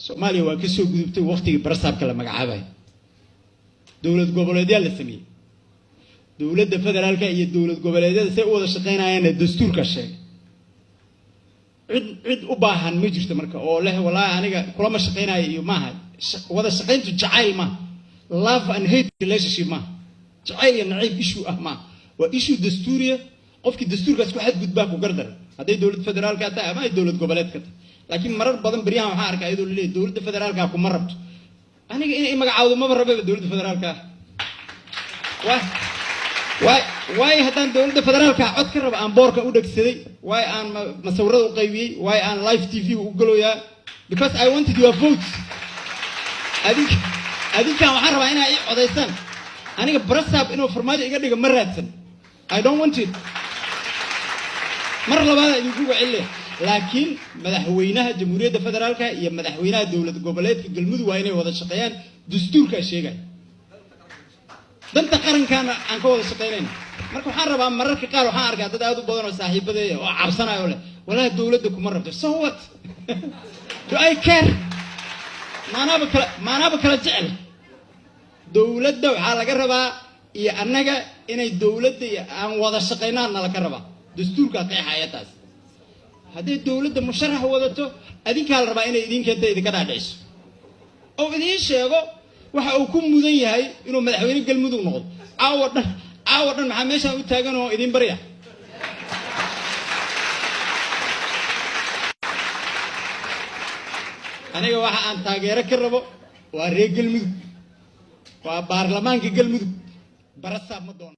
Soomaaliya waa ka soo gudubtay waqtigii barasaabka la magacaabayo. Dowlad goboleedyaa la sameeyey. Dowladda federaalka iyo dowlad goboleedyada say u wada shaqaynayaanna dastuurka sheegay. Cid u baahan ma jirto marka oo leh "Wallaahi aniga kulama shaqaynayo" iyo maaha. Wada shaqayntu jacayl maaha, love and hate relationship maaha, jacayl iyo nacayb issue ah maaha, waa issue dastuuriya. Qofkii dastuurkaas ku xadgudbaa ku gardara, hadday dowladda federaalka tahay ama ay dowlad goboleedka tahay. Laakiin marar badan beryahan waxaan arkaa iyadoo laleeyahy dowladda federaalka kuma rabto. Aniga inay magacaawdo maba rababa dowladda federaalka. Waay waay waayo, haddaan dowladda federaalka cod ka raba aan boorka u dhegsaday, waay aan masawirada u qaybiyey, waay aan live TV u galoyaa? Because I wanted your votes. Adinkaan waxaan rabaa inaa ii codaysaan. Aniga barasaab inuu Farmaajo iga dhigo ma raadsan. I don't want it. Mar labaada idinku wacile, laakiin madaxweynaha Jamhuuriyadda Federaalka iyo madaxweynaha dowlad goboleedka Galmudug waa inay wada shaqeeyaan. Dastuurkaa sheegaya, danta qarankaana aan ka wada shaqaynayna. Marka waxaan rabaa, mararka qaar waxaan arkaa dad aad u badan oo saaxiibadeeya oo cabsanayo oo leh "Walahi dowladda kuma rabto." So what do I care? Maanaaba kala jecel. Dowladda waxaa laga rabaa iyo annaga inay dowladda iyo aan wada shaqaynaan nala ka rabaa. Dastuurkaa qeexaya taas. Hadday dowladda musharax wadato, adinkaa la rabaa inay idin keenta, idinka dhaadhiciso oo idiin sheego waxa uu ku mudan yahay inuu madaxweyne Galmudug noqdo. Caawa dhan maxaa meeshaan u taagan oo idin barya? Aniga waxa aan taageero ka rabo waa reer Galmudug, waa baarlamaanka Galmudug. Barasaab ma doono.